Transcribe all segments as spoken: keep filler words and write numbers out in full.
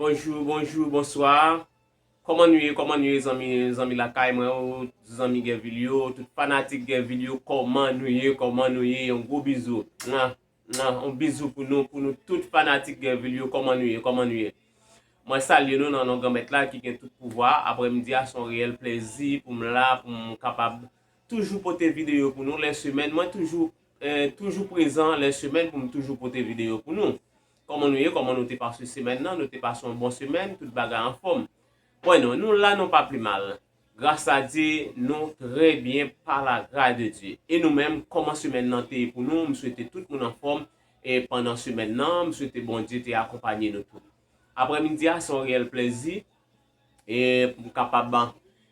Bonjou, bonjou, bonswa. Kòman nou ye, kòman nou ye, zanmi, zanmi lakay mwen yo, zanmi Guervil yo, tout fanatik Guervil yo, kòman nou ye, kòman nou ye, yon gwo bizou. Mwa, mwa, yon bizou pou nou, pou nou tout fanatik Guervil yo, kòman nou ye, kòman nou ye. Mwen salye nou nan non Granmèt la ki gen tout pouvwa. Aprèmidi a se yon reyèl plèzi pou m la, pou m kapab toujou pote videyo pou nou lè semèn. Mwen toujou, eh, toujou prezan lè semèn pou m toujou pote videyo pou nou. Kòman nou ye? Kòman nou te pase semèn nan? Nou te pase yon bon semèn, tout bagay anfòm. Bon, nou, nou la, nou pa pi mal. Gras a Dye, nou trè byen pa la gras de Dye. E nou menm, kòman semèn nan te ye pou nou? M swete tout moun anfòm e pandan semèn nan, m swete Bondye te akonpanye nou tout. Aprèmidi a se yon reyèl plèzi e pou m kapab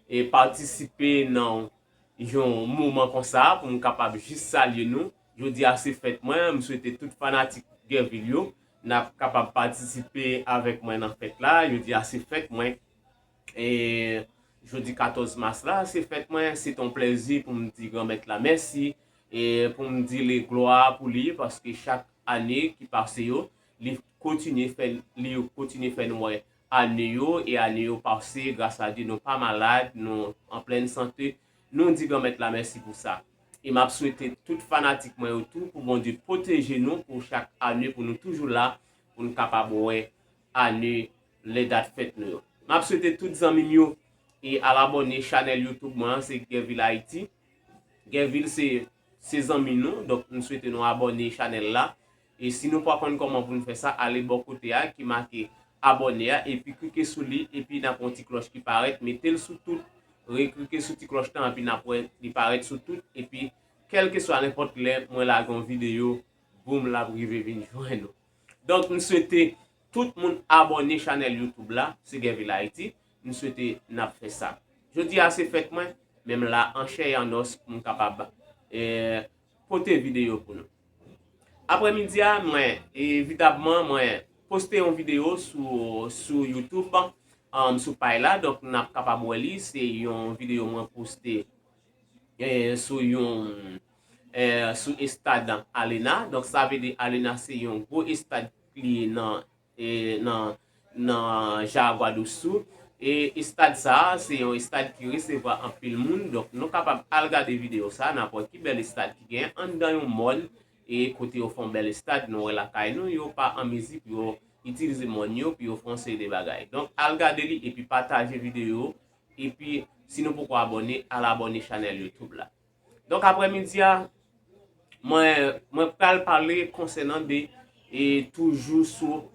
e patisipe nan yon moman konsa, pou m kapab jis salye nou. Jodi a se fèt mwen, m swete tout fanatik Guervil yo n ap kapab patisipe avèk mwen nan fèt la. Jodi a se fèt mwen. E jodi katòz mas la, se fèt mwen, se t on plèzi pou m di Granmèt la mèsi e pou m di li glwa pou li, paske chak ane ki pase yo, li kontinye fè, li kontinye fè nou wè ane yo e ane yo pase, gras a Dye, nou pa malad, nou an plèn sante. Nou di Granmèt la mèsi pou sa. E m ap swete tout fanatik mwen yo tou pou Bondye pwoteje nou pou chak ane, pou nou toujou la, pou nou kapab wè ane lè dat fèt nou yo. M ap swete tout zanmi m yo e al abòne chanèl YouTube mwen an, se Guervil Haïti. Guervil se, se zanmi nou, donk m swete nou abòne chanèl la. E si nou pa konn kòman pou n fè sa, ale bò kote a ki make abòne a, epi klike sou li, epi n ap wè yon ti klòch ki parèt, mete l sou tout, reklike sou ti klòch lan, epi n ap wè li parèt sou tout, epi kèlkeswa nenpòt lè mwen lage yon videyo, boum, l ap rive vin jwenn ou. Donk, m swete tout moun abòne chanèl YouTube la, se Guervil Haïti. M swete n ap fè sa. Jodi a se fèt mwen, men m la an chè e an os pou m kapab, eh, pote videyo pou nou. Aprèmidi a, mwen, evidamman, mwen poste yon videyo sou, sou YouTube, um, sou pay la. Donk, n ap kapab wè li. Se yon videyo mwen poste, eh, sou yon, eh, sou estad Alena. Donk, sa vle di Alena se yon gwo estad ki li ye nan e nan, nan Jaraguá do Sul. E estad sa a, se yon estad ki resevwa anpil moun. Donk, nou kapab al gade videyo sa a, n ap wè ki bèl estad ki gen anndan yon mòn, e kote yo fè yon bèl estad, nou wè lakay nou, yo pa an mezi pou yo itilize mòn yo, pou yo fè yon seri de bagay. Donk, al gade li, epi pataje videyo, epi si nou poko abòne, al abòne chanèl YouTube la. Donk, aprèmidi a, mwen, mwen pral pale konsènan de, e toujou sou,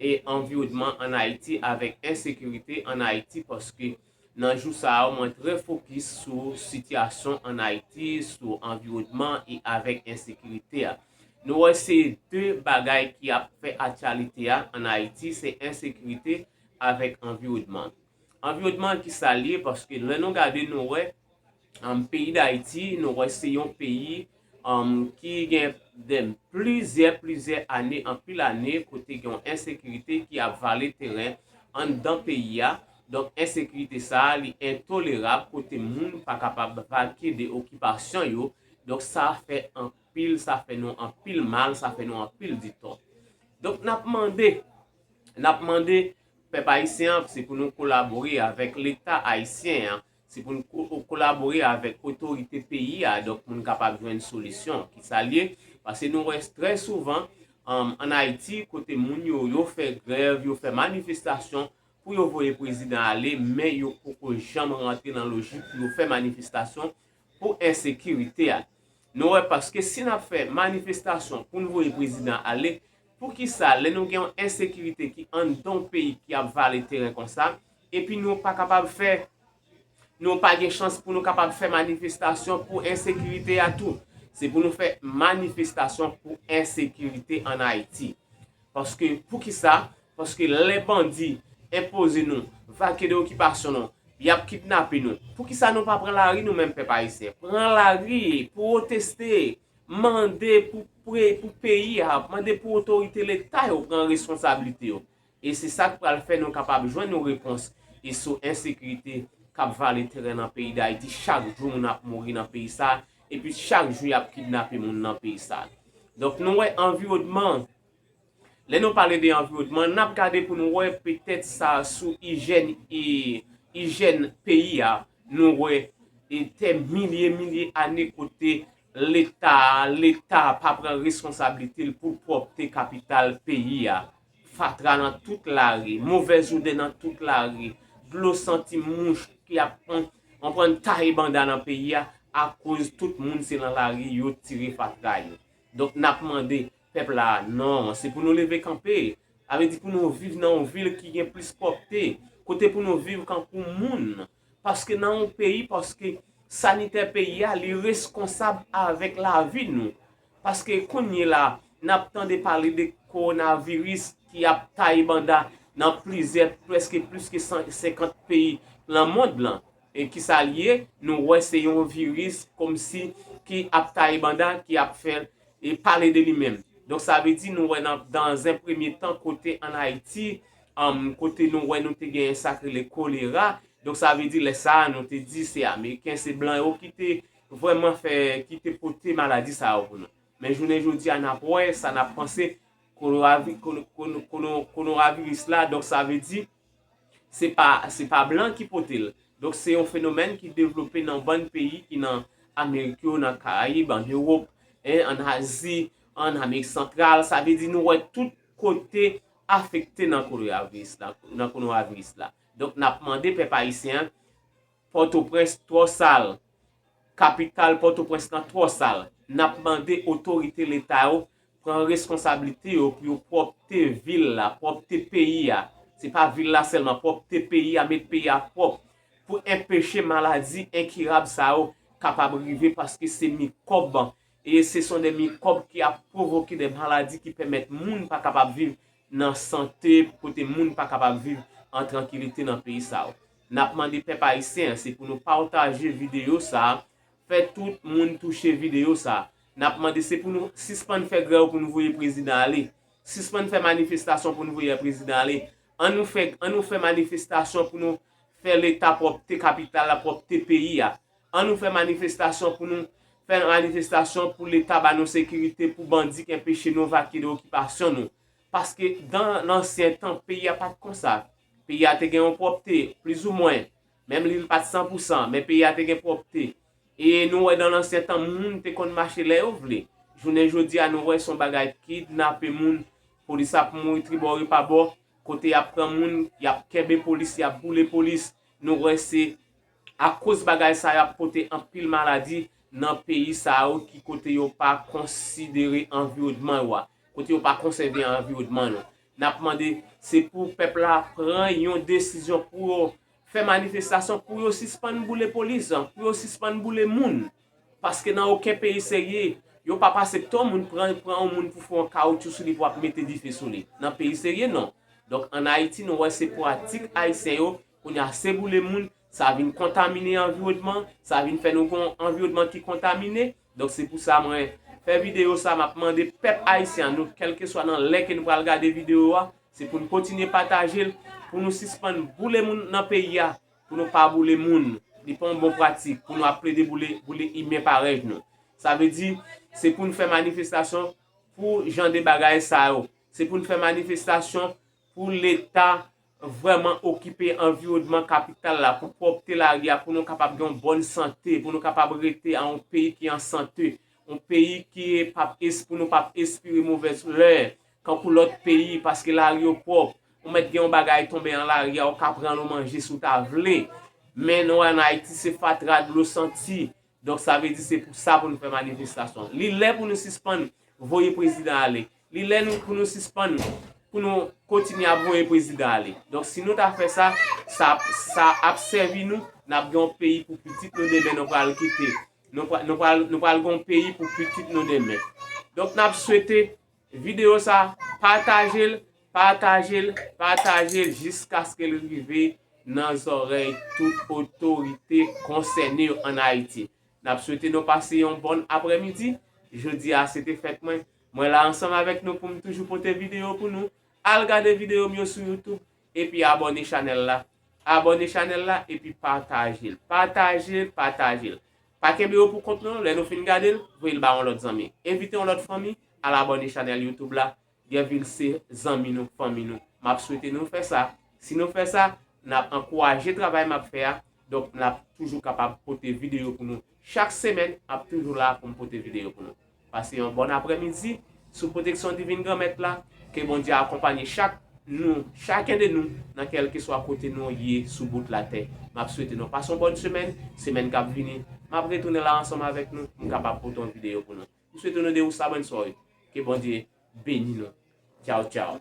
e anviwònman ann Ayiti avèk ensekirite ann Ayiti, paske nan jou sa yo, mwen trè fokis sou sitiyasyon ann Ayiti, sou anviwònman e avèk ensekirite a. Nou wè se de bagay ki ap fè aktyalite a ann Ayiti, se ensekirite avèk anviwònman. Anviwònman an ki sa l ye, paske lè nou gade, nou wè, um, peyi Dayiti, nou wè se yon peyi, um, ki gen de plizyè, plizyè ane, anpil ane, kote gen yon ensekirite ki ap vale teren anndan peyi a. Donk, ensekirite sa a, li entolerab, kote moun pa kapab vake de okipasyon yo. Donk, sa fè anpil, sa fè nou anpil mal, sa fè nou anpil ditò. Donk, n ap mande, n ap mande pèp ayisyen an, se pou nou kolabore avèk Leta ayisyen an, se pou nou ko-, kolabore avèk otorite peyi a, donk pou nou kapab jwenn solisyon. Ki sa l ye? Paske nou wè trè souvan, um, ann Ayiti, kote moun yo, yo fè grèv, yo fè manifestasyon pou yo voye prezidan ale, men yo poko janm rantre nan lojik pou yo fè manifestasyon pou ensekirite a. Nou wè, paske si n ap fè manifestasyon pou n voye prezidan ale, poukisa lè nou gen yon ensekirite ki anndan yon peyi ki ap vale teren konsa, epi nou pa kapab fè, nou pa gen chans pou nou kapab fè manifestasyon pou ensekirite a tou? Se pou nou fè manifestasyon pou ensekirite ann Ayiti. Paske, poukisa? Paske lè bandi enpoze nou, vake de okipasyon nou, y ap kidnape nou. Poukisa nou pa pran lari nou menm pèp ayisyen? Pran lari, pwoteste, mande pou, pou, pou peyi a, mande pou otorite Leta yo pran responsablite yo. E se sa k pral fè nou kapab jwenn yon repons e sou ensekirite k ap vale teren nan peyi Dayiti. Chak jou moun ap mouri nan peyi sa, epi chak jou y ap kidnape moun nan peyi sa. Donk, nou wè anviwònman Lè nou pale de anviwònman, n ap gade pou nou wè petèt sa sou ijèn e ijèn peyi a, nou wè e tè milye milye ane kote Leta, Leta pa pran reskonsablite l pou pwòpte kapital peyi a. Fatra nan tout lari, movèz odè nan tout lari, dlo santi mouch ki ap pran, anprann taye banda nan peyi a, akoz tout moun se nan lari yo tire fatra yo. Donk n ap mande pèp la, non, se pou nou leve kanpe. Sa vle di pou nou viv nan yon vil ki gen plis pwòpte, kote pou nou viv kankou moun. Paske nan yon peyi, paske sanitè peyi a, li reskonsab avèk lavi nou. Paske kounye la, n ap tande pale de kowonaviris ki ap taye banda nan plizyè, prèske plis ke san senkant peyi nan mond lan. E kisa l ye? Nou wè se yon viris kòmsi ki ap taye banda, ki ap fè e pale de li menm. Donk sa vle di nou wè nan, dans un premier temps kote ann Ayiti, um, kote nou wè nou te genyen sa k rele kolera. Donk sa vle di lè sa a nou te di se Ameriken, se blan yo ki te vrèman fè, ki te pote maladi sa yo pou nou. Men jounen jodi a n ap wè sa n ap panse kowonavi-, kono-, kono-, kono-, kowonaviris la. Donk sa vle di se pa, se pa blan ki pote l. Donk se yon fenomèn ki devlope nan bann peyi ki nan Amerik yo, nan Karayib, ann Ewòp, en, ann Azi, ann Amerik Santral. Sa vle di nou wè tout kote afekte nan kowonaviris la, nan kowonaviris la. Donk n ap mande pèp ayisyen an, Pòtoprens twò sal, kapital Pòtoprens lan twò sal. N ap mande otorite Leta yo pran reskonsablite yo pou yo pwòpte vil la, pwòpte peyi a. Se pa vil la sèlman, pwòpte peyi a, met peyi a pwòp pou enpeche maladi enkirab sa yo kapab rive, paske se mikwòb, e se son de mikwòb ki ap pwovoke de maladi ki pèmèt moun pa kapab viv nan sante, kote moun pa kapab viv an trankilite nan peyi sa yo. N ap mande pèp ayisyen an, se pou nou pataje videyo sa a, fè tout moun touche videyo sa a. N ap mande se pou nou sispann fè grèv pou nou voye prezidan ale. Sispann fè manifestasyon pou nou voye prezidan ale. An nou fè, an nou fè manifestasyon pou nou fè Leta pwòpte kapital la, pwòpte peyi a. An nou fè manifestasyon pou nou fè manifestasyon pou Leta ba nou sekirite, pou bandi k enpeche nou vakye de okipasyon nou. Paske dan lansyen tan, peyi a pa t konsa. Peyi a te gen yon pwòpte, plizoumwen. Menm li pa t san pou san, men peyi a te gen pwòpte. E nou wè dan lansyen tan, moun te konn mache lè yo vle. Jounen jodi a, nou wè se yon bagay kidnape moun, polis ap mouri tribò repabò, kote y ap pran moun, y ap kenbe polis, y ap boule polis. Nou wè se akoz bagay sa yo ap pote anpil maladi nan peyi sa yo ki kote yo pa konsidere anviwònman yo a, kote yo pa konsève anviwònman nou. N ap mande se pou pèp la pran yon desizyon pou yo fè manifestasyon, pou yo sispann boule polis, pou yo sispann boule moun. Paske nan okenn peyi serye, yo p ap aksepte yon moun pran, pran yon moun pou fè yon kawotchou sou li, pou ap mete dife sou li. Nan peyi serye, non. Donk, ann Ayiti, nou wè se pratik ayisyen yo, kounye a se boule moun, sa vin kontamine anviwònman, sa vin fè nou gen yon anviwònman ki kontamine. Donk, se pou sa mwen fè videyo sa, m ap mande pèp ayisyen an, nou, kèlkeswa nan lè ke nou pral gade videyo a, se pou nou kontinye pataje l, pou nou sispann boule moun nan peyi a, pou nou pa boule moun. Li pa yon bon pratik pou nou ap plede boule, boule imen parèy nou. Sa vle di, se pou nou fè manifestasyon pou jan de bagay sa yo. Se pou nou fè manifestasyon pou Leta vrèman okipe anviwònman kapital la, pou pwòpte lari a, pou nou kapab gen yon bòn sante, pou nou kapab rete a yon peyi ki an sante, yon peyi ki p ap es-, pou nou p ap espire movèz lè, kankou lòt peyi, paske lari yo pwòp. Ou mèt gen yon bagay tonbe an lari a, ou ka pran l, ou manje si w ta vle. Men nou ann Ayiti, se fatra, dlo santi. Donk, sa vle di se pou sa pou nou fè manifestasyon. Li lè pou nou sispann voye prezidan ale. Li lè nou, pou nou sispann, pou nou kontinye ap voye prezidan ale. Donk, si nou ta fè sa, sa, sa ap sèvi nou, n ap gen yon peyi pou pitit nou demen nou pral kite. Nou pra-, nou pral, nou pral gen yon peyi pou pitit nou demen. Donk, n ap swete videyo sa, pataje l, pataje l, pataje l jiskaske l rive nan zòrèy tout otorite konsène yo ann Ayiti. N ap swete nou pase yon bòn aprèmidi. Jodi a se te fèt mwen. Mwen la ansanm avèk nou pou m toujou pote videyo pou nou. Al gade videyo m yo sou YouTube epi abòne chanèl la. Abòne chanèl la epi pataje l. Pataje l, pataje l. Pa kenbe yo pou kont nou, lè nou fin gade l, voye l ba yon lòt zanmi. Envite yon lòt fanmi al abòne chanèl YouTube la. Gèvil se zanmi nou, fanmi nou. M ap swete nou fè sa. Si nou fè sa, n ap ankouraje travay m ap fè a. Donk, n ap toujou kapab pote videyo pou nou. Chak semèn, m ap toujou la pou m pote videyo pou nou. Pase yon bòn aprèmidi sou pwoteksyon divin Granmèt la. Ke Bondye akonpanye chak nou, chaken de nou, nan kèlkeswa kote nou ye sou bout latè. M ap swete nou pase yon bòn semèn. Semèn k ap vini, m ap retounen la ansanm avèk nou pou m kapab pote yon videyo pou nou. M swete nou de ou sa bòn soy. Ke Bondye beni nou. Tchaw, tchaw.